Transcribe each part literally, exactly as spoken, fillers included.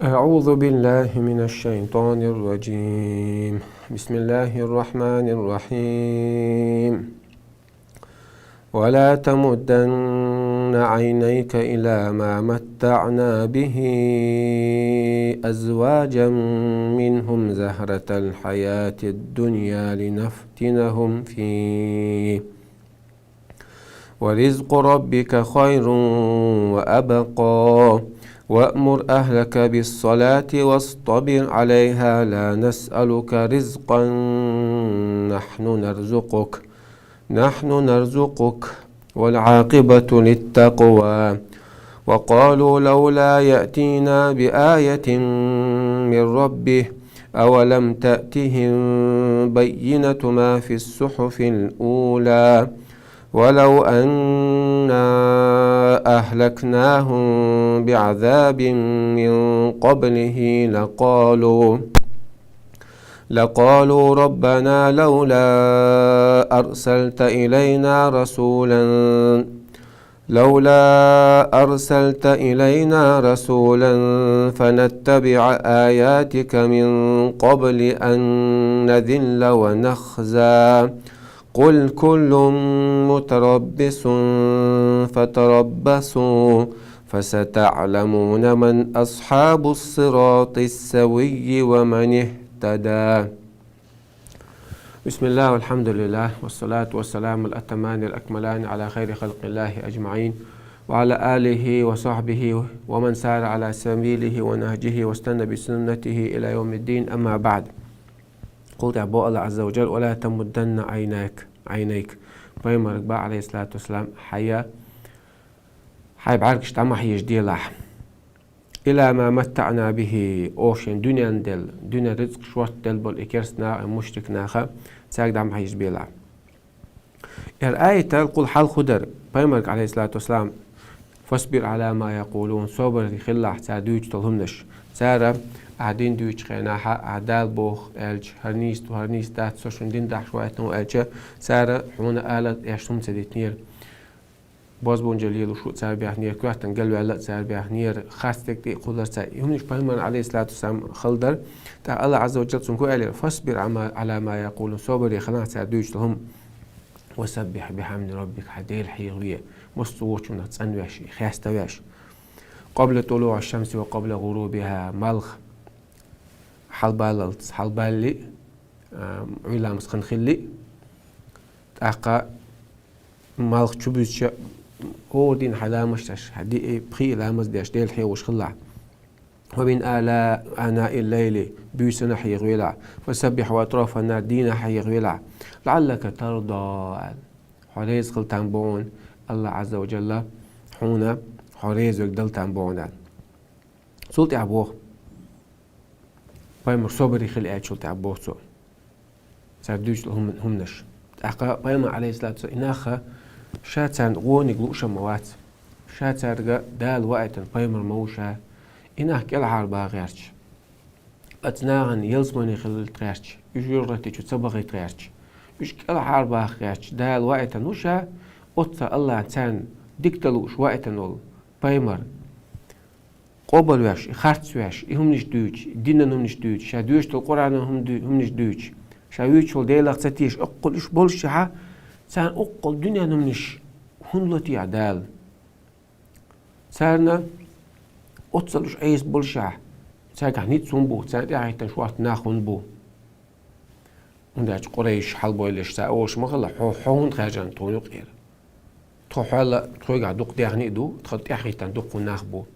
أعوذ بالله من الشيطان الرجيم. بسم الله الرحمن الرحيم. ولا تمدن عينيك إلى ما متعنا به أزواجا منهم زهرة الحياة الدنيا لنفتنهم فيه ورزق ربك خير وأبقى. وأمر أهلك بالصلاة واصطبر عليها لا نسألك رزقا نحن نرزقك نحن نرزقك والعاقبة للتقوى. وقالوا لولا يأتينا بآية من ربه أولم تأتهم بينة ما في الصحف الأولى ولو أنا أهلكناهم بعذاب من قبله لقالوا لقالوا ربنا لولا أرسلت إلينا رسولا لولا أرسلت إلينا رسولا فنتبع آياتك من قبل أن نذل ونخزى. قل كل متربص فتربصوا فستعلمون من أصحاب الصراط السوي ومن اهتدى. بسم الله والحمد لله والصلاة والسلام الأتمان الأكملان على خير خلق الله أجمعين وعلى آله وصحبه ومن سار على سبيله ونهجه واستنى بسنته إلى يوم الدين، أما بعد. Къултӏа бо Аллах Азза ва Джалла: «Ва ла тамудданна айнайк», айнайк. Пайхамарга ба, алейхиссалату вассалам, хьай, хьай бӏаргаш дӏа ма хьежа делахь. «Иля ма матта'на бихи», оха шоай дуьнен дел, дуьнен рицкъ шортта дел бола и керста наха, и мушрик наха, цаьрга дӏа ма хьежа белахь. Эр аятал къул хьал ху дар, пайхамарга, алейхиссалату вассалам: «Фасбир аля ма якъулун», собаре хилалахь цар дуьйцуш долу хӏуманаш. Цара: «Ахь дин дуьйцучу хенахь, ахь Дала боху аьлча, хӏара нийса ду, хӏара нийса дац, со шуна дин дахьаш ваийтина ву», аьлча, цара хьуна ала эшна хӏума ца дитинера. Бозбунчалла лелош ву цара баьхнера, коьртана галваьлла а цара баьхнера, харцдерг тӏе а кхуллура цара. И хӏуманаш пайхамарна, алейхиссалату вассалам, хала дара. Тӏаккха Аллах Азза ва Джалла цунна ху аьллера: «Фасбир аля ма якъулун», собаре хилалахь цар дуьйцуш долу хӏума. «Ва саббихь бихьамди раббик», хьан Дела хьехаве, массо а вочунах цӏанвеш, хеставеш. «Къабла тулу'иш-шамси ва къабла гӏурубихьа», малх хьалабаллалц, хьалабаллалц, а, Ӏуьйламаз хан хилла, тӏаккха малх чубуьзча, хӏора дийна хьайн ламазаш деш, хьайн диъ, пхиъ ламаз деш, Дела хьехавеш хилалахь. «Ва мин ала-, анаил-лайли», буьйсанна хьехавелахь. «Фасаббихь ва атрафан-нахьар», дийнахь хьехавелахь. «Ла'аллака тарда», хьо реза хила там бу хьуна, Аллах Азза ва Джалла хьуна, хьо реза верг дала там бу хьуна. Цул тӏаьхьа боху, пайхамар собаре хила аьллачул тӏаьхьа боху цо. Цара дуьйцу хӏума-, хӏуманаш. Тӏаккха пайхамар, алейхиссалату вассалам, и нах ша царна гӏониг лууш а ма вац. Ша цаьрга Дала ваийтина пайхамар ма ву ша. И нах кӏелхьарбаха гӏерташ, оцу нахана ялсамане хилийта гӏерташ, уьш юьртахти чу ца бахийта гӏерташ, уьш кӏелхьарбаха гӏерташ Дала ваийтина ву ша, оццул Аллахьа царна дика дан лууш ваийтина волу пайхамар. Къобалвеш, и харцвеш, и хӏуманаш дуьйцуш, и динан хӏуманаш дуьйцуш, ша доьшуш долу Къуръанан хӏума дуьй-, хӏуманаш дуьйцуш, ша вуьйцуш волу Делах ца тешаш, оккхул уьш боллушехь, царна оккхул дуьненан хӏуманаш хӏунда ло техьа Дала? Царна оццул уьш Ӏеса боллушехь, цаьргахь ницкъ хӏунда бу, царна тӏаьхьахӀиттина шортта нах хӏунда бу? ХӀунда аьлча Къурайш хьалабойла ша олуш ма хилла: «Хьо, хьо хӀунда хаьржина тхуна юкъера? Тхо хьол а, тхоьгахь дукха даьхни а ду, тхан тӀаьхьахӀиттина дуккха нах бу.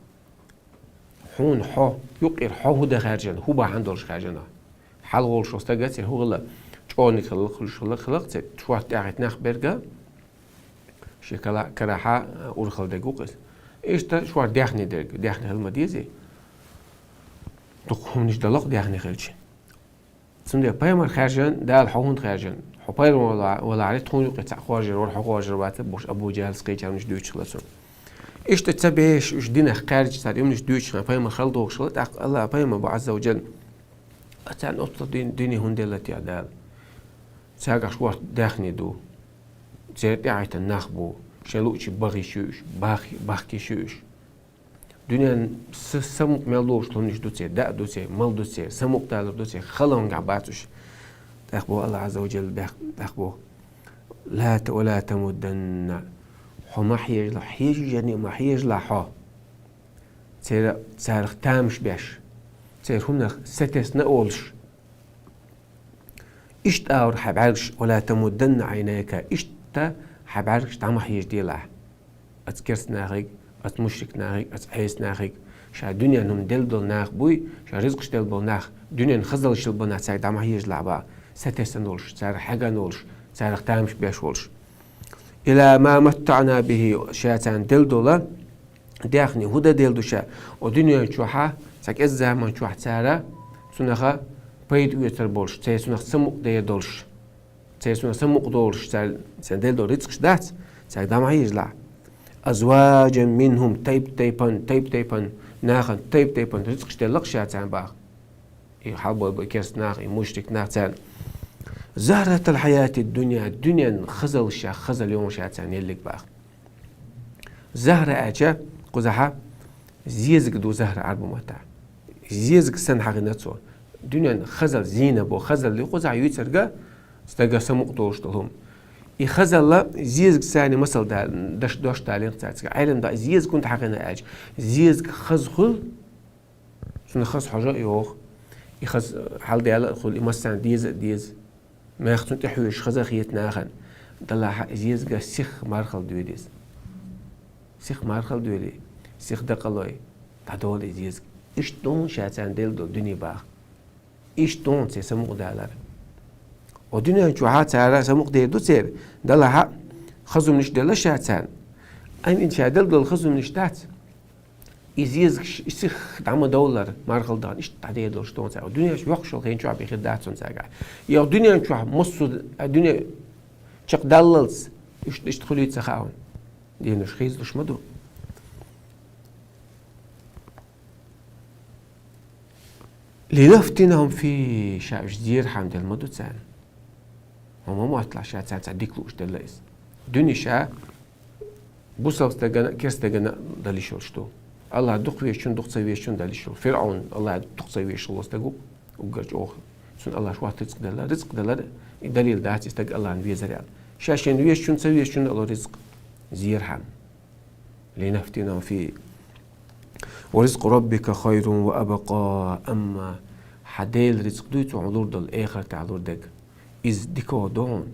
Хьуна хьо, юкъера хьо хӀун дан хаьржина, хӀун бахьана долуш хаьржина?» Хьалхалуш волу стага церан хӀун хилла, чӀогӀаниг хилла, хуьлуш хилла, хилла-кх церан, шортта тӀаьхьахӀитта нах берг а, шен кала-, карахь а урхалла дерг ву-кх иза. Иштта шортта даьхни дерг, даьхни хила ма дезий, дукха хӀуманаш дала-кх даьхни хилча. Цундела пайхамар хаьржина, Дала хьо хӀунда хаьржина? Хьо пайхамар вала-, валахьара, тхуна юкъе цхьаъ хоржур вара, хьо хоржур вац, бохуш, Абу ЖахӀала кхечара хӀуманаш дуьйцуш хилла цунна. Иштта ца беш, уьш динах кхаьрдича, цара хӀуманаш дуьйцуш хилла, пайхамар хала догӀуш хилла, тӀаккха Аллах, пайхамар бу, Ӏазза ва Джалла: «Аса царна оццул дин, дине хӀунда делла техьа Дала? Цаьргахь шортта даьхни ду, церан тӀаьхьахӀиттина нах бу, шайн луъучу бахийта ю уьш, бах-, бахкийта ю уьш». Дуьненна са-, самукъа мел долуш хӀуманаш ду церан, даа ду церан, мала ду церан, самукъадалар ду церан, хала хӀума бац уьш. ТӀаккха боху АллахӀ Ӏазза ва Джалла бехк-, тӀаккха боху: «Ла та-, ва ла тамудданна». Хьо ма хьежалахь, хьежа йиш йолу а ма хьежалахь хьо. Церан, царах тамаш беш, церан хӀуманах сатесна а волуш. Иштта агӀор хьайн бӀаьргаш, «ва ла тамудданна Ӏайнайка», иштта хьайн бӀаьргаш дӀа ма хьежаделахь. Оцу керста нахе, оцу мушрик нахе, оцу Ӏеса нахе, ша дуьненан хӀума делла долу нах буй, ша ризкъаш делла болу нах, дуьненан хазаллаш йолу болу нах, цаьрга дӀа ма хьежалахь боху, сатесна волуш, царах хьегна волуш, царах тамаш беш волуш. «Ила ма маттаъна бихи», ша царна делла долу даьхни хӀун дан делла ду ша? О дуьнен чохь, цхьа кӀезза заман чохь цара цунах пайда оьцур болуш, церан цунах самукъа дер долуш, церан цунах самукъа долуш, цара, царна делла долу рицкъаш дац, цаьрга дӀа ма хьежалахь. «Азваджан минхум», тайп-тайпана, тайп-тайпана, нахана тайп-тайпана рицкъаш делла-кх ша царна боху. И хьалабойла керста нах, и мушрик нах царна. «Захратал хьаятид дунья», дуьненан хазаллаш ша, хазалла йогӀуш ша царна еллиг боху. Захра аьлча, кхузахь зезаг ду захра Ӏарбу маттахь. Зезаг санна хьахийна цо. Дуьненан хазалла, зина боху, хазалла ю кхузахь юьйцург, стага самукъа долуш долу хӀума. И хазалла зезаг санна масал да-, даш-, дош далийна цаьрга. Ӏелам да, зезаг хӀунда хьахийна аьлча, зезаг хаза хуьлу, цунах хаза хьожа а йогӀу. И хаза хьаладаьлла а хуьлу, и массарна деза а деза. Мех цунна тӀе хьоьжуш хаза а хета нахана. Делахь а и зезага сиха мархалла доьду иза. Сиха мархалла доьлий, сиха дакъалой, дӀадолу и зезаг. Иштта ду хьуна ша царна делла долу дуьне боху. Иштта ду хьуна церан самукъадалар. О дуьнен чохь цара самукъа дер ду церан, делахь а хаза хӀуманаш делла ша царна. Амма и ша делла долу хаза хӀуманаш дац. И зезагаш, и сиха дӀа ма довлар, мархалла дахана, иштта дӀадер долуш ду хьуна цара. Дуьнен чохь йоккхуш йолу хен чохь бен хир дац хьуна цаьргахь. Йо дуьнен чохь массо а дуьне чекхдаллалц, иштта, иштта хуьлий ца хаьа хьуна. Дийнаш хийцалуш ма ду. «Линафтинахум фи», ша уьш зерхьама делла ма ду царна. Хьо ма мотталахь, ша царна цхьа дика лууш делла иза. Дуьне ша бусалба стагана, керста стагана дала йиш йолуш ду. АллахӀ дукха везачунна, дукха ца везачунна дала йиш йолуш. ФирӀавн АллахӀ дукха ца везаш хилла стаг ву, уггар чӀогӀа. Цунна АллахӀа хӀотта рицкъ делла. Рицкъ делар, и далил дац, и стаг АллахӀна везар аьлла. Ша шена везачунна, ца везачунна ало рицкъ. Зерхьама. «Линафтинахум фи». «Ва ризкъу раббика хайрун ва абкъа». Амма хьан Делан рицкъ дуй цо хьуна лур долу, эхартахь лур дерг. Иза дика ду хьуна,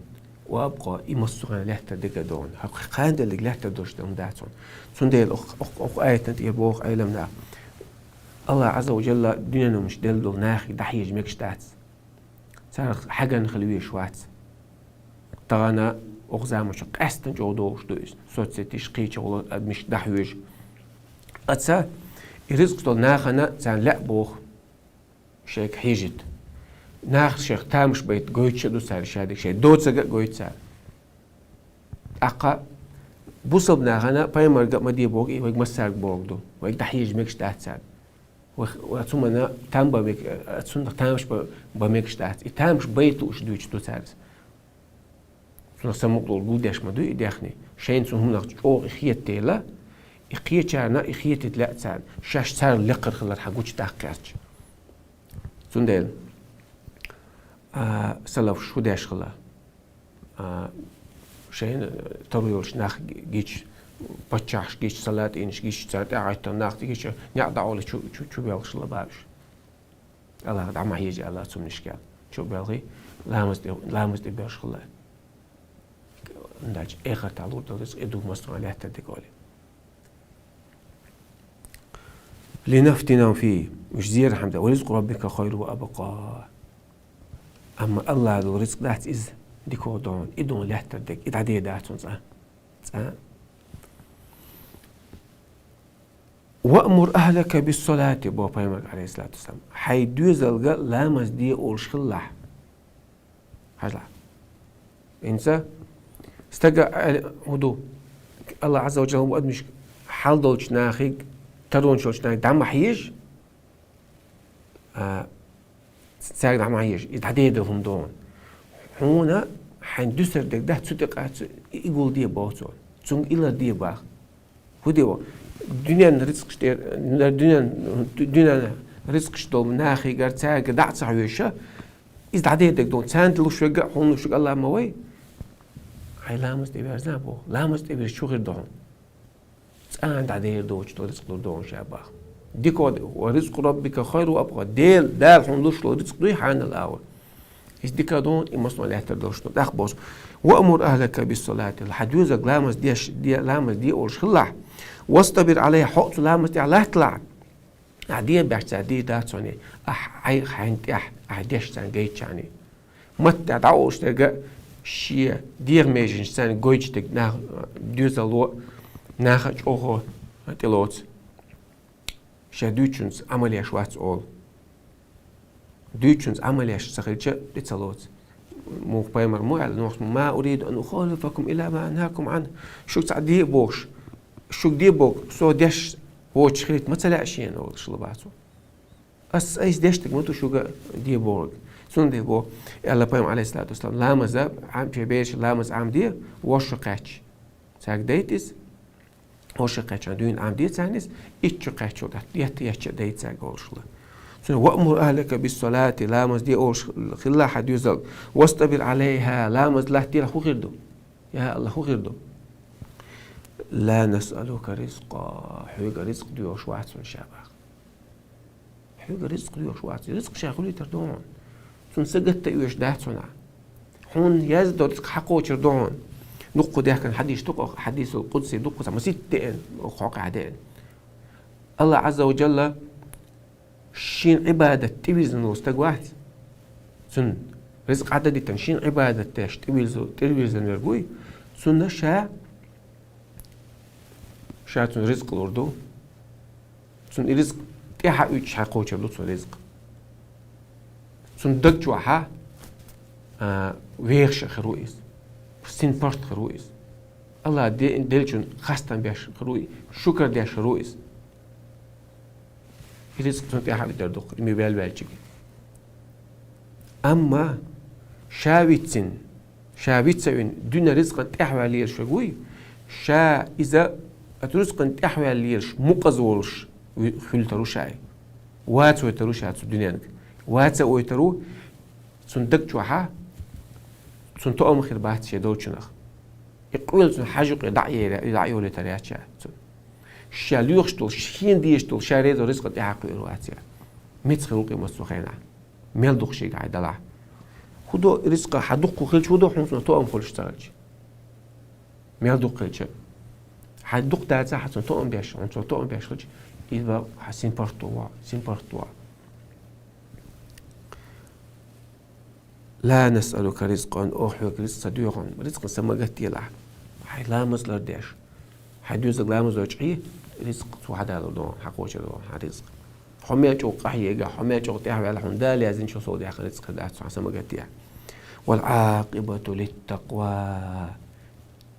ва абкъа, и массо а хенахь лаьттар дерг а ду хьуна. Хьан кхана делларг лаьттар долуш дан дац хьуна. Цундела окху, окху, окху аятан тӀера боху Ӏелам наха: АллахӀ Ӏазза ва Джалла дуьненан хӀуманаш делла долу нахе дӀахьежа мегаш дац. Царах хьегна хила везаш вац. Тахана окху заманчохь къаьсттина чӀогӀа догӀуш ду иза. Соцсетиш, кхечу гӀуллакх, адамаш дӀахьоьжу. Оцу и ризкъ долу нахана царна лаьа боху шайга хьежийта. Наха шайх тамаш байта гойтуш а ду цара шадерг, шайн доцург а гойту цара. ТӀаккха бусалба нахана пайхамарга а ма де боху, и вайга массаьрга бохург ду. Вайга дӀахьежа мегаш дац царна. Вай, вай цу хӀуманна там бан мег-, цунах тамаш бан, бан мегаш дац. И тамаш байта лууш дуьйцуш ду цара иза. Цунах самукъа долу гулдеш ма дуй и даьхни. Шайна цу хӀуманах чӀогӀа и хета дела, и кхечарна и хетийта лаьа царна, шаьш царна лекхар хилар хьан гучудаккха гӀерташ. Цундела, а, салафаш хӀун деш хилла? А, шайна таро йолчу нах гича, паччахьаш гича, салатӀинаш гича, царна тӀаьхьахӀоьттина нах гича, некъ дӀаолий чу, чу, чу боьлхуш хилла боху уьш. АллахӀа дӀа ма хьежа аьлла цу хӀуманашка. Чу а боьлхий, ламаз тӀе, ламаз тӀе боьлхуш хилла. ХӀунда аьлча эхартахь лур долу рицкъ и ду массо а лаьттар дерг олий. «Линафтинахум фи», уьш зерхьама делла, «ва ризкъу раббика хайрун ва абкъа». Амма АллахӀа долу рицкъ дац иза, дика ду хьуна, и ду хьуна лаьттар дерг, и дӀадер дац хьуна цкъа. Цкъа. «Ваъмур ахлака биссалати», боху пайхамарга, Ӏалайхиссалату вассалам. Хьайн доьзалга ламаз де олуш хилалахь. Хьажалахь. ХӀинца стага аьлла хӀун ду? АллахӀ Ӏазза ва Джалла адамашка хьал долчу нахе, таронаш йолчу нахе дӀа ма хьежа, а, цаьрга дӀа ма хьежа, и дӀадер долу хӀума ду хьуна. Хьуна хьайн дуьсур дерг дац, цу тӀе къа-, цу, и, и гулде боху цо. Цуьнга и ларде боху. ХӀун де ву? Дуьненна рицкъаш тӀера, дуьненна, дуьненна рицкъаш долу нахигара цаьрга дӀа а ца хьоьжуш, иза дӀадерг ду, царна луш верг а, хьуна луш верг а Аллах ма вай. Хьайн ламаз тӀе верза боху. Ламаз тӀе вирзича хӀун хир ду хьуна? Цкъа а дӀадер доцуш долу рицкъ лур ду хьуна ша боху. Дика, ва ризкъу роббика хайрун ва абкъа. Дела, Дала хьуна луш долу рицкъ дуй хьанал агӀор. Иза дика ду хьуна, и массо а лаьттара долуш ду. ТӀаккха боху: «Ва амур ахлака бис-салати», хьан доьзалга ламаз деш, де, ламаз де олуш хилалахь. «Вастабир Ӏалайхьа», хьо а цу ламаз тӀехь латталахь. Ахь дехьа баьхча цара дийр дац хьуна, ахь Ӏайха хьайна тӀехь, ахь деш царна гайтча. Матта дӀа а олуш дерг а, шен дегӀан меженаш царна гойтуш дерг нах, доьзало, наха а чӀогӀа тӀелоцу. Шайн дуьйцучуьнца Ӏамал еш вац олу. Дуьйцучуьнца Ӏамал еш ца хилча, тӀе ца лоцу. Муха пайхамар ма аьлла, нохчо: «Ма уриду ан ухалифакум ила ма анхакум Ӏанху». Шуьга цхьа де а бохуш, шуьга де а боху, со деш воцуш хилийта ма ца лаьа шена, олуш лаьа боху цо. Ас айса деш дерг ма ду шуьга де бохург. Цундела боху, аьлла пайхамар, Ӏалайхиссалату вассалам, ламаза, Ӏам-, шен бераш ламаз Ӏамаде, ворхӀ шо кхаьчча, цаьрга дайта иза. ХӀорш кхаьчча дуьйна Ӏамаде царна иза, итт шо кхаьчча тӀаккха етта ечча а дайта цаьрга олуш ла. Цуьнан: «Ва амур ахлака бис-салати», ламаз де олуш хилла хьан доьзал. «Вастабир Ӏалайхьа», ламаз латтаделахь хӀун хир ду? Я Аллах, хӀун хир ду? «Ла насъалука ризкъа», хьоьга ризкъ доьхуш вац хьуна ша боху. Хьоьга ризкъ доьхуш вац. Ризкъ ша хуьлийтар ду хьуна. Цунна са гатта оьшуш дац хьуна. Хьуна яздо ризкъ хьакхочур ду хьуна. Дуккха дехкан хьадис ду-кх, хьадисул къудси ду-кх, цхьа масийтта деана, хьокъехь деана. Аллах Ӏазза ва Джалла шен Ӏибадат тӀевирзина волу стаг вац. Цунна ризкъ Ӏадда дитина шен Ӏибадат деш тӀевирза-, тӀевирзина верг вуй. Цунна ша, ша цунна ризкъ лур ду. Цунна и ризкъ тӀаьхьа уьттуш хьакхочур ду цунна ризкъ. Цунна даг чохь а, а, вехаш а хир ву иза. СинпаргӀат хир ву иза. Аллах де-, деллачун хастам беш хир ву и, шукар деш хир ву иза. И ризкъ цунна тӀаьхьа а уьттур ду-кх, и муьвел ваьлчиге. Амма ша вицина, ша вица вина дуьненан ризкъан тӀаьхьаваьлла лелаш верг вуй, ша иза оцу ризкъан тӀаьхьаваьлла лелаш мукъаза волуш ви-, хуьлуьйтур ву ша. Ваца войтур ву ша цу дуьненга. Ваца войтур ву, цунна даг чохь а, цунна тоам хир бац шен долчунах. И къоьлла цунна хьажа юкъе дӀа а йолуьйтур яц ша цунна. Ша лоьхуш долу, шена дезаш долу, ша резо ризкъан тӀаьхьа кхуьур вац ша. Меца хир ву-кх и массо а хенахь. Мел дукха шега хьайн далахь. ХӀун до ризкъа хьан дуккха хилча, хӀун до хьуна цунах тоам хуьлуш ца хилча? Мел дукха хилча. Хьан дукха дацахь, хьан цунна тоам беш, хьуна цунна тоам беш хилча, иза хьан синпаргӀат ву, синпаргӀат ву. «Ла насъалука ризкъан», оха хьоьга ризкъ ца доьху хьуна, ризкъан са ма гатделахь. Хьайн ламаз лардеш. Хьайн доьзалга ламаз дойчу хьий, ризкъ цо хьадалур ду хьуна, хьакхочур ду хьуна хьан ризкъ. Хьо мел чӀогӀа къахьега, хьо мел чӀогӀа тӀаьхьаваьлла хьуна, Дала яздинчул сов даьккхина ризкъ хир дац цунна, хьан са ма гатде. «Вал Ӏакъибату литтакъва».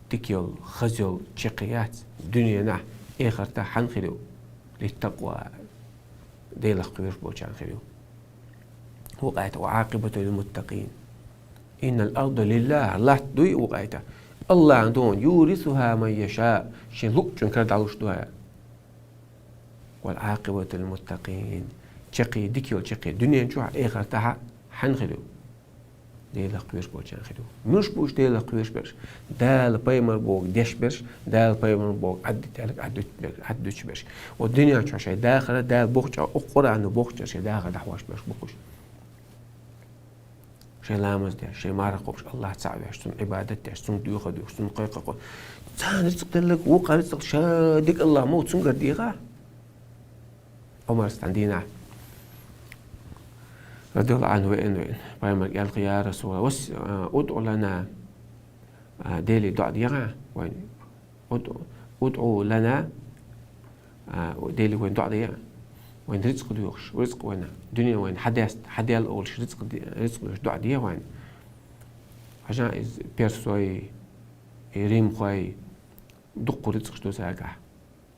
Дика йолу, хаза йолу чаккхе яц дуьненахь, эхартахь хьан хир ю? Литтакъва, Делах кхоьруш болчарна хир ю. Вукху аятехь: «Ва Ӏакъибату лилмуттакъин». «Иннал арда лиллахь», латта дуй вукху аятехь. Аллахьан ду хьуна: «Юрисуха ман яша», шен луъучун кара дӀалуш ду хьуна. «Вал Ӏакъибату лилмуттакъин». Чаккхе, дика йолу чаккхе дуьнен чохь, эхартахь хьан хир ю? Делах кхоьруш болчарна хир ю. Муьлш бу уьш Делах кхоьруш берш? Дала пайхамар бохург деш берш, Дала пайхамар бохург Ӏаддитаьлларг Ӏаддуьтуш берш. Оцу дуьнен чохь шайн дахар, Дала бохучу, оцу Къуръано бохучу шайн дахар дӀахьош берш бу-кх уьш. Шайн ламаз деш, шайн марха кхобуш, Аллах цхьаъ веш, цунна Ӏибадат деш, цунна доьха а доьхуш, цунна кхайкха а кхо. Царна рицкъ делларг, вукхара рицкъ ша дика Аллах ма ву, цуьнгара дехахь. Ӏумар стан дийнахь, радияллаху Ӏанху, веана, веана, пайхамарга аьлла-кх: «Я Расулаллах, вас-, а, удӀу лана, а, Деле доӀа дехьа вайна, удӀу, удӀу лана, а, Деле вайна доӀа дехьа, вайна рицкъ доьхуш, рицкъ вайна, дуьне вайна хьадаьст-, хьадаьлла олуш рицкъ де-, рицкъ доьхуш доӀа дехьа вайна». Хьажахь, иза персой, и римхой, дуккха рицкъаш ду цаьргахь.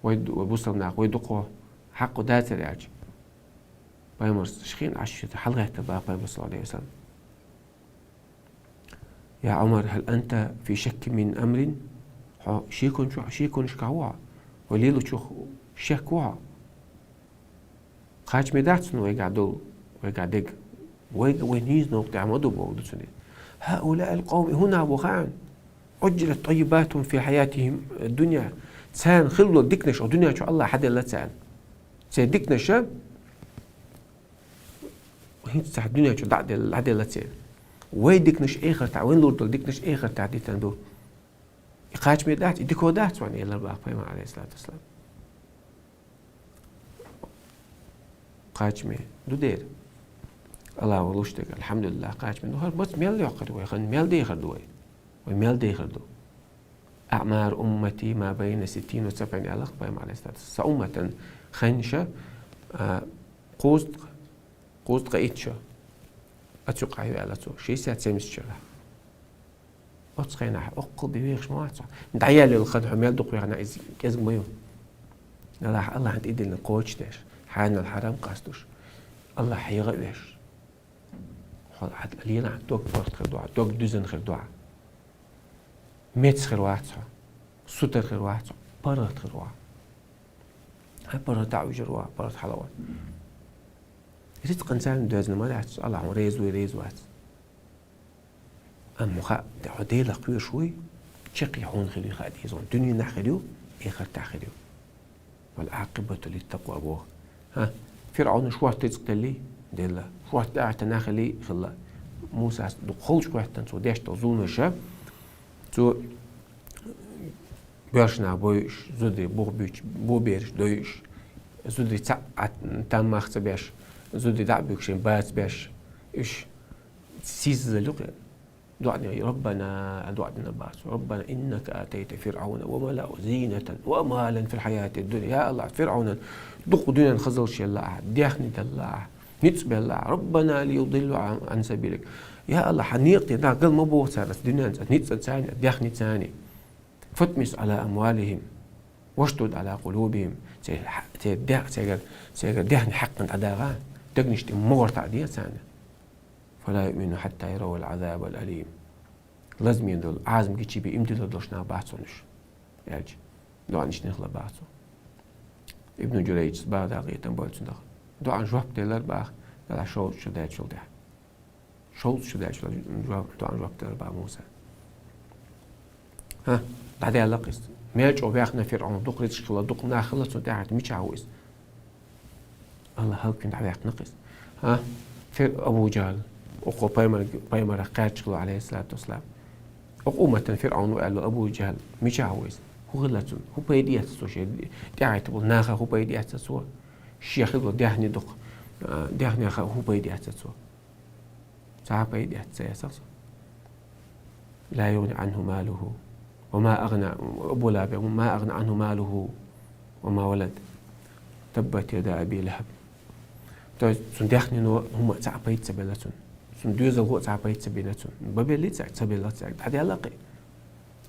Вай ду-, вай бусалба нах, вай дукха хьакъ дацара аьлча, пайхамарс шхин Ӏаш шица хьалагӀаьттира боху пайхамар, саллаллаху Ӏалайхи ва саллам: «Я Ӏумар, хӀал анта фи шаккин мин амрин?» Хьо шекон чу, шеконашкахь ву хьо? Вай лелачух шек ва хьо? Кхачаме дац цунна вайгахь долу, вайгахь дерг. Вайга вай нийса новкъа тӀехь ма ду боху ду цуьнан. هؤلاء القوم, и хӀун а бу хаьа? عجلت طيباتهم في حياتهم الدنيا. Царна хилла долу диканаш оха дуьнен чу Аллахьа хьаделла царна. Церан диканаша хӀинца цхьа дуьнен чу дӀа а делла, дӀаделла церан. Вай диканаш эхартахь, вайн лур долу диканаш эхартахь дитина ду. И кхачаме дац, и дико дац вайн, элира боху пайхамар, алейхиссалату вассалам. Кхачаме ду дера. Аллахь валуш дерг, алхьамдулиллахь, кхачаме ду. ХӀара маца мел йоккхур ду вай, хан мел дехар ду вай. Вай мел дехар ду. أعمار أمتي ما بين ستين وسبعين, аьлла пайхамар, алейхиссалату вассалам. Сан умматан хенаш, а, кхузткъа, кхузткъа итт шо. Оцу юкъахь ю аьлла цо. Шестьдесят, семьдесят шо. Оцу хенахь оккхул бен вехаш ма вац хьо. ДӀаелла йолу хан хьо мел дукха вехна, иза кӀезиг ма ю. Аллахь, Аллахьан тӀедиллина кхочушдеш, хьанал хьарам къастуш, Аллахь хьеха а веш. Хьо хьан лелахь дог барт хир ду хьан, дог дуьзна хир ду хьан. Меца хир вац хьо, сутара хир вац хьо, паргӀат хир ву хьан. Хьан паргӀат дӀа а вуьжур ву хьан, паргӀат хьала ван. Рицкъан царна доьзна ма дац, Аллахь хьуна реза вуй, реза вац. Амма хьо, хьо Делах кхоьруш вуй, чаккхе хьуна хир ю хаа деза, дуьненахь хир ю, эхартахь хир ю. والعاقبة للتقوى боху. ХӀа, ФирӀавна шорта рицкъ деллий? Делла. Шорта тӀаьхьа нах хилий? Хилла. Мусас дукха холчу хӀоьттина цо деш долу зуламаша, цо боьрша нах бойуш, зударий бух буьйцуш, бо бераш дойуш, зударий цхьаъ а там мах ца беш, зударий дӀа а буьгуш, шайн бац беш, уьш сийсазалла юкъе. ДоӀа дина, ربنا, а, доӀа дина бац. ربنا إنك آتيت فرعون وملأه زينة وأموالا في الحياة الدنيا. Я Аллахь, ФирӀавнан дукха дуьненан хазаллаш елла ахь, даьхни делла ахь, ницкъ белла ахь. ربنا ليضلوا عن، عن سبيلك. Я Аллахь, хьан некъа тӀе нах гал ма боху цара аса дуьненца, аса ницкъаца а, даьхница а. فاطمس على أموالهم واشدد على قلوبهم. Церан хьа-, церан даьх-, церан, церан даьхни хьаькхна дӀадагӀа, дегнаш тӀе могӀар таӀаде царна. فلا يؤمنوا حتى يروا العذاب الأليم. Лазаме долу Ӏазап гича бен иман диллар долуш нах бац хьуна уьш, аьлча, доӀанаш нехла бац хьуна. Ибн Джурайджас бага дакъа гӀетам бойла цунах. ДоӀан жоп делар баха, дала шовзткъа шо даьллачул тӀаьхьа. Шовзткъа шо даьллачул жоп, доӀан жоп делар баха Муса. ХӀа, дӀадаьлла-кх иза. Мел чӀогӀа ваьхна ФирӀавн, дукха рицкъ хилла, дукха нах хилла цунна тӀаьхьа, мичахь ву иза? Аллахь хӀаллаквина дӀаваьккхина-кх иза. ХӀа? Фир-, Абу Джахьл, окхо пайхамар-, пайхамарах кхаьчча хилла, алейхиссалату вассалам. Окху умматан ФирӀавн ву аьлла Абу Джахьл, мичахь ву иза? ХӀун хилла цунна? ХӀун пайда эцна цо шен тӀаьхьа болу наха, хӀун пайда эцна цо? Шен хилла даьхни дукха, а, даьхнеха хӀун пайда эцна цо? Цхьа а пайда эцна ца эцалц. لا يغني عنه ماله وما أغنى, Абу Лахьаб, ما أغنى عنه ماله وما ولد. تبت يدا أبي لهب. То есть, цуьнан даьхнино хӀума цхьа а пайда ца белла цунна. Цуьнан доьзалхо а цхьа а пайда ца бина цунна. Бан белли цхьа, ца белла цхьа, дӀадаьлла-кх.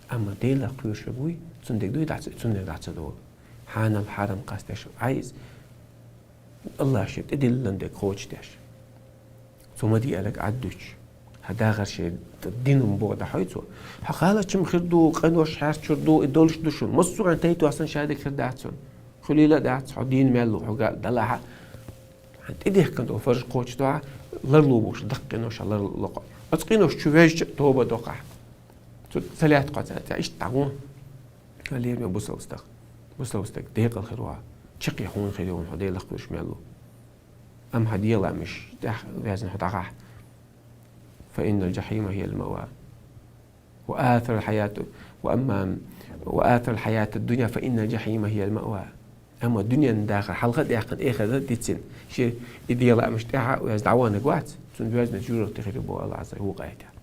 Амма Делах кхоьруш верг вуй, цуьнан дерг дуй, дӀа ца, цуьнан дерг дӀа ца долу. Хьанал хьарам къастеш Ӏайз. Аллахь шен тӀедиллина дерг кхочушдеш. Цо ма-дийцинарг Ӏад дуьтуш. Хьан дахар шен динан боху дӀахьой цо. Хьо халачам хир ду, къинош хьаьрчур ду, и долуш ду шуна. Массо а тайпа тоьсна ша дерг хир дац цунна. Хуьлийла а дац, хьо дийна мел ву, хьо га-, далахьа. Хьан тӀедехкина долу фарз кхочушдохьа, ларло бохуш, даккха къинош ларло кхо. Оцу къинош чу вежча а тоба доккхахь. Цу ца лаьтта кхо ца, ца иштта дӀагӀо. Лераме бусалба стаг. Бусалба стаг декъал хир ву хьо. Чаккхе хьуна хир ю хьуна, хьо Делах кхоьруш мел ву. Амма хьан дегӀан лаамаш тӀехь везна хьо дӀахахь. فإن الجحيم هي المأوى. وآثر الحياة، وأما، وآثر الحياة الدنيا فإن الجحيم هي المأوى. Амма дуьненан дахар хьалха а даьккхина, эхарт дицина, шен и дегӀан лаамаш тӀехь а везна дӀаваханарг вац, цунна воьзна жоьжахати хир ю боху Аллахь Ӏазза, вукъа а тӀехь.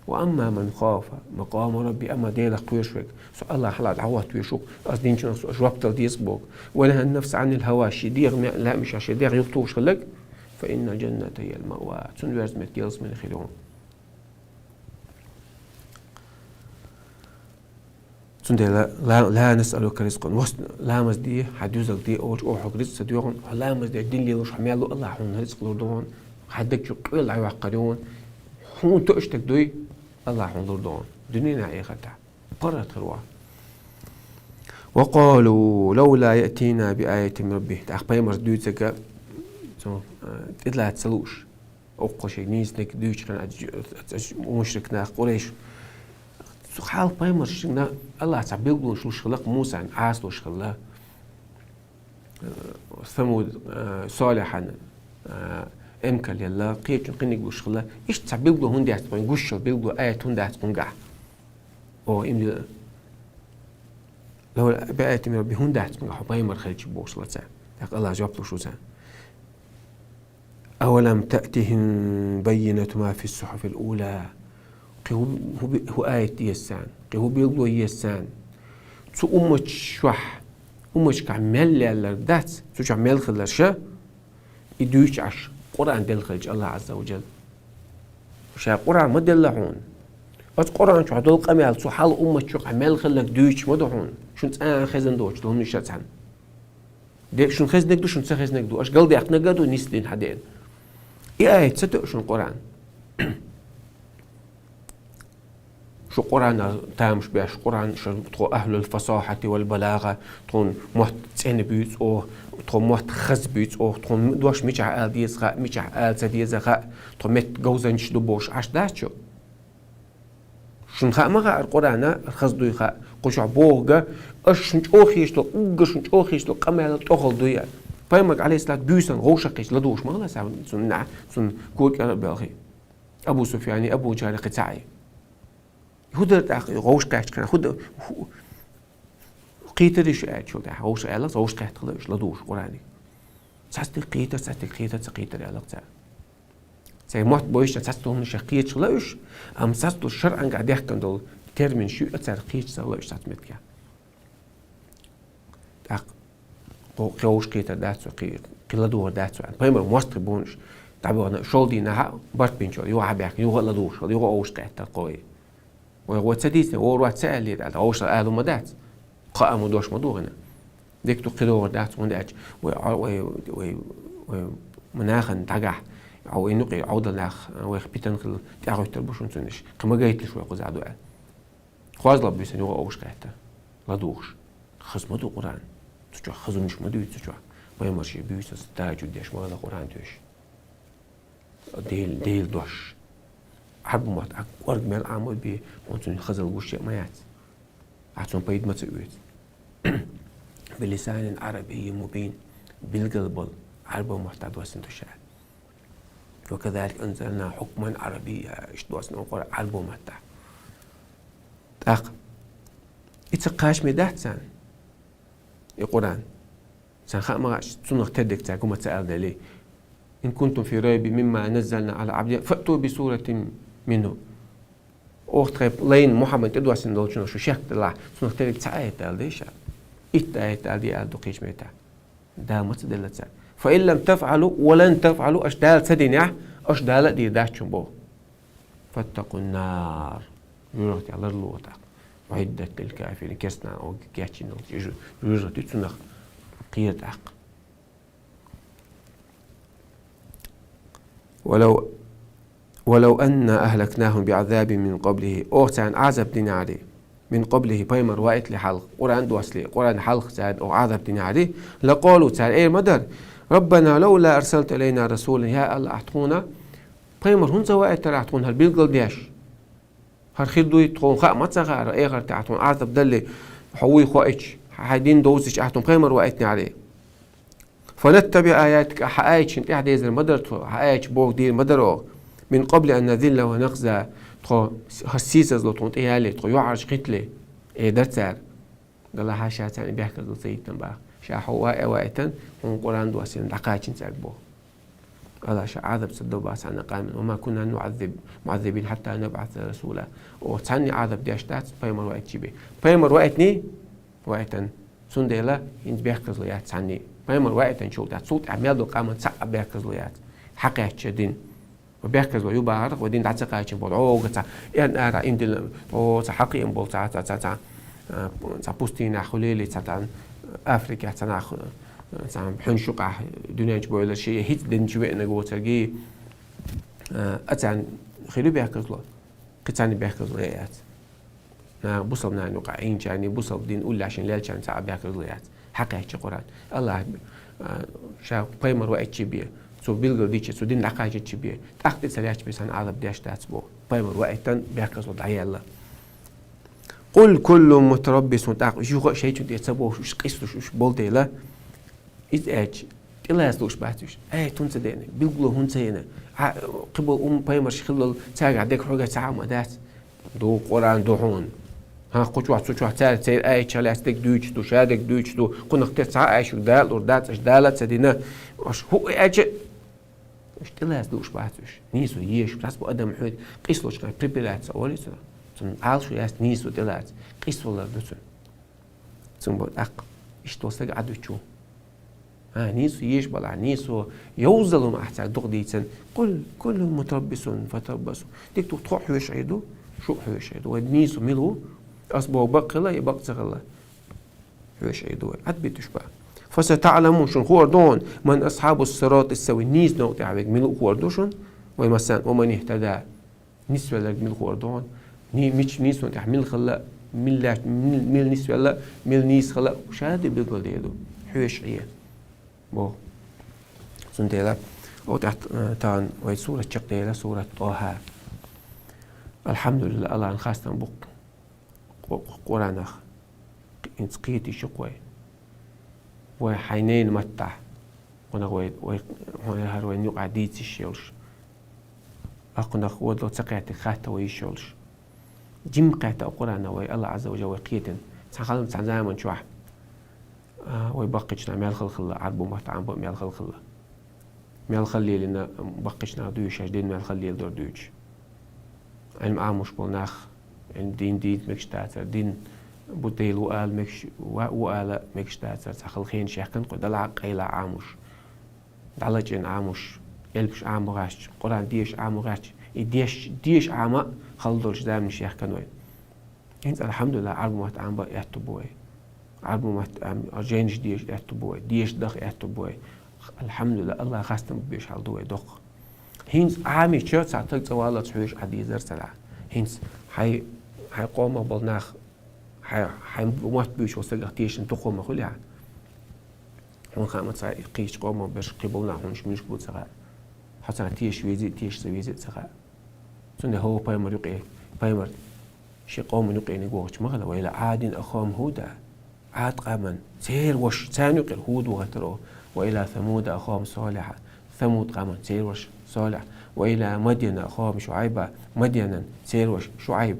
وأما من خاف مقام ربه, амма Делах кхоьруш верг, со Аллахьан хьалха дӀахӀоттавеш ву, ас динчунах со жоп дала деза боху. ونهى النفس عن الهوى, шен дегӀан ме-, лаамашах шен дегӀ юхатухуш хилларг, فإن الجنة هي المأوى, цунна воьзна меттиг ялсамани хир ю. Цундела ла, لا نسألك رزقا, васт ламаз де, хьан доьзал де олуш, оха хьоьга рицкъ ца доьгӀна, хьо ламаз деш дин лелош хьо мел ву, Аллахь хьуна рицкъ лур ду хьуна, хьан даг чу къоьлла дӀайоккхур ю хьуна, хьуна тоъуш дерг дуй, Аллахь хьуна лур ду хьуна, дуьненахь, эхартахь. ПаргӀат хир ву хьо. وقالوا لولا يأتينا بآية من ربه. ТӀаккха пайхамар дуьйцург, цо, а, тӀедилла ца лууш. Оццул шайга нийсаниг дуьйцуш хилла, а, а, мушрик нах, Къурайш. Цу хьалха пайхамаршна Аллахьа цхьа билгалонаш луш хилла-кх Мусана, Ӏаса луш хилла. Э, Самуд, э, Салихьана, э, эмкал елла, кхечунна кхиниг луш хилла. Иштта цхьа билгало хӀунда дац-кх, гуш йола билгало, аят хӀунда дац-кх цунгахь? О, им ди-, لولا بآية من ربه, хӀунда дац-кх цунгахь хьо пайхамар хилча бохуш хилла цо. ТӀаккха Аллахьа жоп луш ву царна: أولم تأتهم بينة ما في الصحف الأولى. Кхин хӀун, хӀун би-, хӀун аят еза царна, кхин хӀун билгало еза царна? Цу умматаш чохь, умматашкахь мел леллар дац, цу чохь мел хилларш, и дуьйцуш Ӏаш, Къуръан делла хилча Аллахьа Ӏазза ва Джалла. Ша Къуръан ма делла хьуна. Оцу Къуръан чохь долу къамел цу хьалха умматаш чохь мел хилларг дуьйцуш ма ду хьуна. Шуна цкъа а хезна доцуш долу хӀуманаш цхьаьна. Де, шуна хезнарг ду, шуна ца хезнарг ду. Аша галдаьккхинарг а ду, нисдина хьан деана. И аят ца тоьу шуна Къуръан? Шу Къуръанах тамаш беш, Къуръан шу тхо أهل الفصاحة والبلاغة, тхуна мотт цӀена буьйцу оха, тхо мотт хаза буьйцу оха, тхуна дош мичахь ала деза хаьа, мичахь ала ца деза хаьа, тхо меттан говзанчаш ду бохуш Ӏаш дац шу? Шуна хаа ма хаьара Къуръан хаза дуй хаьа, кху чохь бохург, аша шуна чӀогӀа хеташ долу, уггар шуна чӀогӀа хеташ долу къамел тӀехула дуй. Пайхамарга, Ӏалайхиссалату, буьйсанна вовшах кхетча ладугӀуш ма хилла цо, цунна, цунна кога кӀара а белхий. Абу Суфьяни, Абу Джахьли кхин цхьаъ. ХӀун дара тӀаккха и вовшахкхетча хенахь? ХӀун да-, хӀу-, кхийтарий шу аьлча, тӀаккха вовшах аьлла, вовшахкхетта хилла уьш, ладугӀуш Къуръаниг. Цхьацца дерг кхийтар, цхьацца дерг кхийтар, ца кхийтар аьлла цара. Церан мотт бовзуьйтуш цхьацца долу хӀуманаш кхеташ хилла уьш, амма цхьацца долу шарӀангахь даьхкина долу терминаш ю, цара кхеташ ца хилла уьш цхьацца меттигехь. ТӀаккха кхин вовшахкхетар дац вай, кхин, кхин ладугӀур дац вай. Пайхамар мостагӀий бу уьш, дӀабоьхна шолгӀа дийнахь а барт бинчул, юха а баьхкина, юха а ладугӀуш хилла, юха а вовшахкхетта хилла кхо. Вай, вай ца дийцина, вовшах ца аьллера аьлла, вовшах ала ма дац. Кхаа ма дош ма дугӀина. Дика ду, кхин догӀур дац, хӀунда аьлча вай, вай, вай, вай нахана дӀагахь, вай юкъе Ӏовдал нах, вайх питана хилла, тӀаьхьахӀуьттур бу шуна цуннаш. Кхин ма гайталаш вай кхузахь ду аьлла. Хозлаб буьйсанна юха а вовшахкхетта, ладугӀуш. Хаза ма ду Къуръан. Цу чохь хаза хӀуманаш ма дуьйцу цу чохь. Пайхамар шен буьйсанца тахӀажжуд деш ма хилла Къуръан тоьшуш. Дел-, Делан дош. Ӏарбо мотт ахь кӀорга мел Ӏамор бе, хьуна цуьнан хазалла гуш а ма яц. Ахь цунна пайда ма ца оьцу. بلسان عربي مبين. Билггал болу Ӏарбо маттахь доссийна ду ша. وكذلك أنزلناه حكما عربيا. Иштта доссийна ду Къуръан Ӏарбо маттахь. ТӀаккха и ца кхачаме дац царна, и Къуръан. Царна хаа ма хаьа, цунах тера дерг цаьрга хӀума ца аьлла дале. إن كنتم في ريب مما نزلنا على عبدنا فأتوا بسورة منه. Оха тхайн лайна Мухьаммад тӀедоссийна долчунах шу шек делахь, цунах тера дерг цхьа аят ала де ша. Итт аят ала де аьлла ду кхечу меттехь. Дала ма ца делла цаьрга. فإن لم تفعلوا ولن تفعلوا, аша Дала ца динехь, аша Дала а дийр дац шуна боху. فاتقوا النار. Жоьжахатех ларло тӀаккха. أعدت للكافرين. Керстанна оха кечйина йолчу жоьжахати цунах кхера тӀаккха. ولو، ولو أنا أهلكناهم بعذاب من قبله. Оха царна Ӏазап динехьарий. من قبله, пайхамар ваийтале хьалха, Къуръан доссале, Къуръан хьалха царна оха Ӏазап динехьарий. لقالوا, цара эр ма дара: ربنا لولا أرسلت إلينا رسولا. Я АллахӀ, ахь тхуна пайхамар хӀунда ца ваийтара ахь тхуна хӀара билггал деш? ХӀара хир дуй, тхуна хаа ма ца хаьара, эхартахь тхуна Ӏазап далале, хьо вуй хоуьйтуш, хьайн дин довзуьйтуш ахь тхуна пайхамар ваийтинехьарий. فنتبع آياتك, хьан аяташна тӀаьхьа дезар ма дара тхо, хьан аяташ бохург дийр ма дара оха. من قبل أن نذل ونخزى, тхо хӀара сийсазло тхуна тӀе ялале, тхо юьхьӀаьржа хӀиттале, эр дара цара. Далла хьаша царна и бехказло ца йиттина боху. Ша хьо ваийтина, хьуна Къуръан доссийна дӀакхачийна цаьрга боху. АллахӀа ша Ӏазап ца до боху царна къамелна. وما كنا معذب، معذبين حتى نبعث رسولا. Оха цхьанне Ӏазап деш дац пайхамар ваийтича бен. Пайхамар ваийтиний? Ваийтина. Цундела хӀинца бехказло яц цхьанне. Пайхамар ваийтинчул тӀаьхьа цул тӀаьхьа мел долу къаман цхьа а бехказло яц. Хьакхаьчча дин. Вай бехказло ю бахарх, вай дин дӀа ца кхачийна болу, хьо вогга цхьа, эрна ара имдила, о, цхьа хьакхиъна болу цхьа, цхьа, цхьа, цхьа, а, цхьа пустынехь хуьлийла, цхьа, цхьа Африкехь цхьа нах, цхьа хьуьнаш юкъахь дуьнен чу бовлар, шен хӀинца дин чу веанарг воцургий, а, а царна хир ю бехказло, кхин царна бехказло яц. Нах бусалба нана юкъа Ӏийначарна, бусалба дин уллашин лелачарна цхьа а бехказло яц. Хьакхаьчча Къуръан. Аллахь, а, ша пайхамар ваьчча бе, цо билгал дича, цо дин дӀакхачча бе, тӀаккха тӀе ца лаьчча бе, царна Ӏазап деш дац боху. Пайхамар ваийтан бехказло дӀаяьлла. «Къул куллун мутараббисун», тӀаккха уьш юха а шайчун тӀе ца бовш, уьш къийсалуш уьш болу дела, иза аьлча, тӀелаца лууш бац уьш. Ай, хӀунда ца деана, билгало хӀунда ца йина? Хьан, кхиболу умма пайхамарш хиллал, цаьргахь дерг хьоьгахь цхьа а ма дац. Ду, Къуръан ду хьуна. ХӀан, кху чохь, цу чохь цара церан аятах лаьцна дерг дуьйцуш ду, ша дерг дуьйцуш ду, кхунах тера цхьа а аьшшиг Дала лур дац, аша Дала ца дина. Аша хӀуъа аьлча, уьш тӀелаца лууш бац уьш. Нийсо езаш, раз бу адам хьоьга къийсалучу хенахь препарация олий цунах. Цунна Ӏалашо яц нийсо тӀелаца. Къийсавалар ду цунна. Цунна бо тӀаккха. Иштта волу стаг Ӏад вичу. А, нийсо езаш балахь, нийсо йовзал хӀума ахь цаьрга дукха дийцина. «Къул куллун мутараббисун фатараббасу». Дика ду, тхо а хьоьжуш Ӏе ду, шу а хьоьжуш Ӏе ду. Вай нийсо мила ву? Ас боху бакъ хила, я бакъ ца хила? Хьоьжуш Ӏе ду вай. Ӏад битуш бан. «Фасатаъламун», шуна хуур ду хьуна, «ман асхьабус сиратис савий», нийса новкъа тӀехь верг мила ву хуур ду шуна, вай массарна, «ва ман ихтада». Нисвелларг мила хуур ду хьуна? Ни-, мича нийсонан тӀехь мила хилла, мила лаьт-, мила, мила нисвелла, мила нийса хилла, ша де билгал дер ду. Хьоьжуш Ӏе. Бо. Цундела, о тӀехь, э, тахана вай сурат чекхдела, сурат ТӀохьа. Алхьамдулилла, Аллахьан хастам бу-кх. Къу-, Къу-, Къуръанах. ХӀинца кхетийша-кх вай. Вай хьайн ненан маттахь. Кхунах вай, вай, хьуна хӀара вайн юкъахь дийца йиш йолуш. Акхунах вон дала ца кхетта хатта вай йиш йолуш. Жимма кхетта а Къуръанах вай Аллахь Ӏазза ва Жалла вай кхетина. Цхьана хала цхьана заман чохь, а, вай баккхийчу наха мел хала хилла, Ӏарбо мотт Ӏамабо мел хала хилла. Мел хала лелийна баккхийчу наха дуьйцуш, шаьш дина мел хала леладор дуьйцуш. Ӏилма Ӏамош болу нах, Ӏилма дийна дийца мегаш дацара, дин бу Дела ву ала мегаш, ва-, ву ала мегаш дацара, цхьа хала хенаш яьккхина кху далахь а къайла Ӏамош. ДӀалачкъийна Ӏамош, элпаш Ӏамо гӀерташ, Къуръан деша Ӏамо гӀерташ, и деш, деша Ӏама а хала долуш заманаш яьккхина вай. ХӀинца, алхьамдулиллахь, Ӏарбу мотт Ӏамабан аьтту бу вай. Ӏарбу мотт Ӏам-, жайнаш деша аьтту бу вай, деша даха аьтту бу вай. Алхьамдулиллахь, Аллахьан хастам беш хьал ду вай доккха. ХӀинца Ӏамийча цхьа таг цӀа валлалц хьоьжуш Ӏа дезара ца лаьа. ХӀинца хьайн, хьайн къомах болу нах, хьайн, хьайн мотт буьйцуш волу стагах тешна дукха хӀума хуьлу хьан. Хьуна хаамца и кхечу къомах берш кхин болу нах хьуна муьлш бу ца хаьа. Хьо царна теша везий, теша ца везий ца хаьа. Цундела хӀокху пайхамар юкъе, пайхамар шен къоман юкъениг вогӀучу ма хилла, ва ила Ӏадин ахахум ХӀуда. Ӏад къаман церан ваша, царна юкъера ХӀуд ву гӀаттара оха, ва ила Самуда ахахум Салихьа, Самуд къаман церан ваша Салихь, ва ила Мадьяна ахахум Шуайба, Мадьянан церан ваша Шуайб.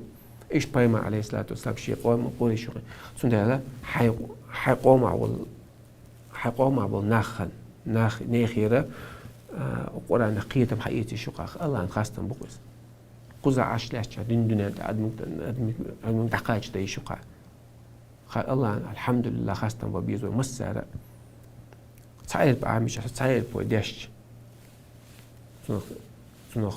Иштта пайхамар, Ӏалайхиссалату вассалам, шен къоман къурайш юкъе. Цундела хьайн, хьайн къомах волу, хьайн къомах болу нах хан, нах, нехера, а, Къуръанах кхетам хьаэца йиш ю-кх, Аллахьан хастам бу-кх иза. Кхузахь Ӏаш лаьцначохь дин дуьнен тӀе адамиг, адамиг, адамиг дӀакхача дан йиш ю-кх. Ха, Аллахьан, алхьамдулиллахь, хастам бан беза вай массара а. Цхьа элп Ӏамийча, цхьа элп вай дешча. Цунах, цунах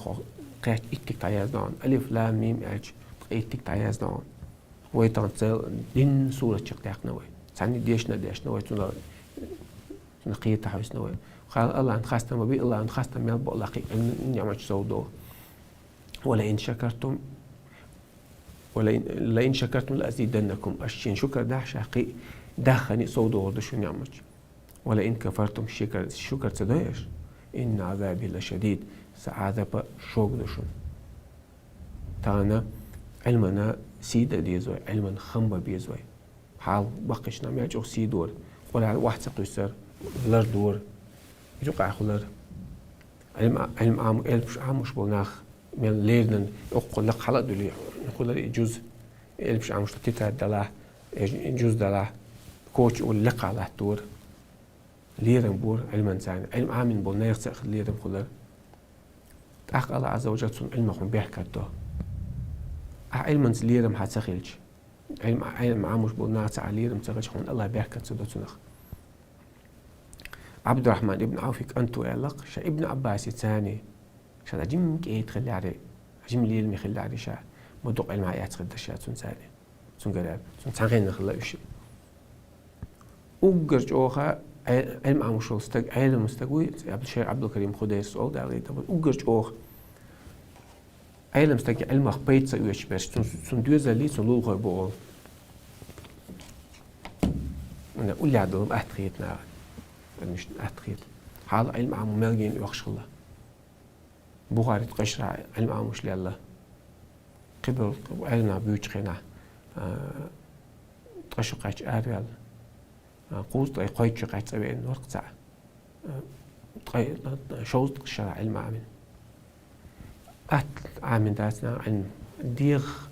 кхетта иттиг дӀаяздан. Алиф, лам, мим аьлча, ткъе иттиг дӀаяздан. Вай тахана цел дин сурат чекхдаьккхина вай. Цхьанне дешна а дешна вай, цунах, цунах кхета хьовсина вай. Ха, Аллахьан хастам бан бе, Аллахьан хастам мел бо лакхий, ниӀматаш сов до. «Ва лаин шакартум, ва лаин, лаин шакартум ла азиданнакум». Аша шен шукар дахь, ша кхин а даххана а сов дохур ду шун ниӀматаш. «Ва лаин кафартум», шукар, шукар ца дой аша, «инна Ӏазаби ла шадид», сан Ӏазап шога ду шуна. Тахана Ӏилмана сий дан деза вай, Ӏилман хам бан беза вай. Хьал баккхийчу нах мел чӀогӀа сий дора. Къуръан охьа ца кхуьссура, лардора. Юкъахь хуьлура. Ӏилма, Ӏилма Ӏам-, элпаш Ӏамош болу нах мел леррина, оккхул лекха хьала а дуьллий, хуьлура и жуз. Элпаш Ӏамош тетрадь далахь, э, жуз далахь, коча а волий лекха латтора. Лерам бора Ӏилманца царна. Ӏилма Ӏамийна болу нехан цхьаъ лерам хуьлура. ТӀаккха Аллахь Ӏазза ва Жалла цунна Ӏилмах хӀун беркат до. Ахь Ӏилманца лерам хьан ца хилча, Ӏилма, Ӏилма Ӏамош болу нах ца Ӏа лерам ца хилча, хьуна Аллахь беркат ца до цунах. Ӏабдуррахьман ибн Ӏавфи кӀант ву аьлла-кх, ша Ибн Ӏаббаси царни, ша жимма кӀеда хиллехьара, жимма леламе хиллехьара ша, ма дукха Ӏилма эцна хир дара ша цунна царни. Цуьнгара аьлла, цунна цхьана хенахь хилла уьш. Уггар чӀогӀа Ӏе-, Ӏилма Ӏамош волу стаг, Ӏелам стаг вуй, Ӏабд-, шайх Ӏабдулкарим Худайрис олу, Дала гӀайгӀа дойла, уггар чӀогӀа. Ӏелам стага Ӏилмах пайда ца оьцуш берш, цун, цун доьзаллий, цун лулахой бу олу. Ана уллехь долу атта хета нахана. Амишна атта хета. Хьала Ӏилма Ӏамо мел гена оьхуш хилла. Бухарит къаьшра Ӏилма Ӏамош лелла. Кхидолу Ӏилма буьйчу хенахь, а, ткъа шо кхаьчча араваьлла. А, кхузткъе кхойтта шо кхаьчча цӀа веана вара-кх цхьаъ. А, ткъе, а, шовзткъа шарахь Ӏилма Ӏамина. Атта Ӏамина дац нахана Ӏилма. ДегӀах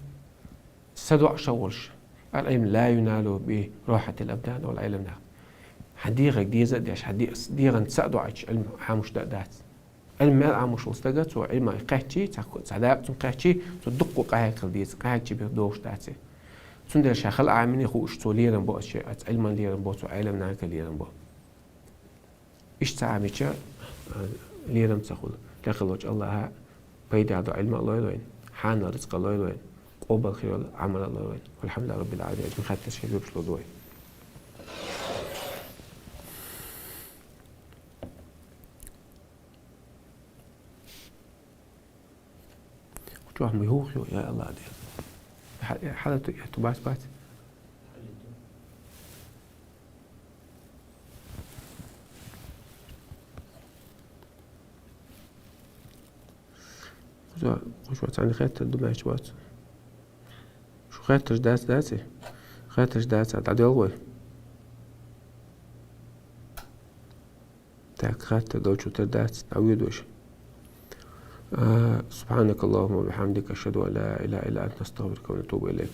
са доӀуш а волуш. Ал-Ӏилму ла юналу би рохьатил абдан, олу Ӏелам наха. Хьан дегӀе деза а деш, хьан де-, дегӀана са а доӀуьйтуш Ӏилма Ӏамош дан а дац. Ӏилма мел Ӏамош волу стага, цо Ӏилма кхаьччий, цхьа, цхьа дакъа цунна кхаьччий, цо дуккха къахьегна хила деза, къахьегча бен догӀуш дац. Цундела ша хала Ӏаминий хууш, цо лерам бо аса шен, аса Ӏилман лерам бо, цо Ӏелам нахана лерам бо. Иштта ца Ӏамича, а, лерам ца хуьлу. Лекха волчу Аллаха пайда долу Ӏилма а лойла вайна, хьанал рицкъа а лойла вайна, къобал хир йолу Ӏамал а лойла вайна. Валхьамдулиллахи раббил Ӏаламин. Хаттарш хир ю, лур ду вай. Чохь ма юху, я Аллах Дела. Хьа-, хьалату, я ту бац, бац. Кхуза, кхуза цхьаьна хеттар ду, маьчча вац. Шу хеттарш дац, дац и? Хеттарш дац, а дӀаделла вай. Так, хаттар долчу тера дац, дӀавоьду аша. А, سبحانك اللهم وبحمدك، أشهد أن لا إله إلا أنت، نستغفرك ونتوب إليك.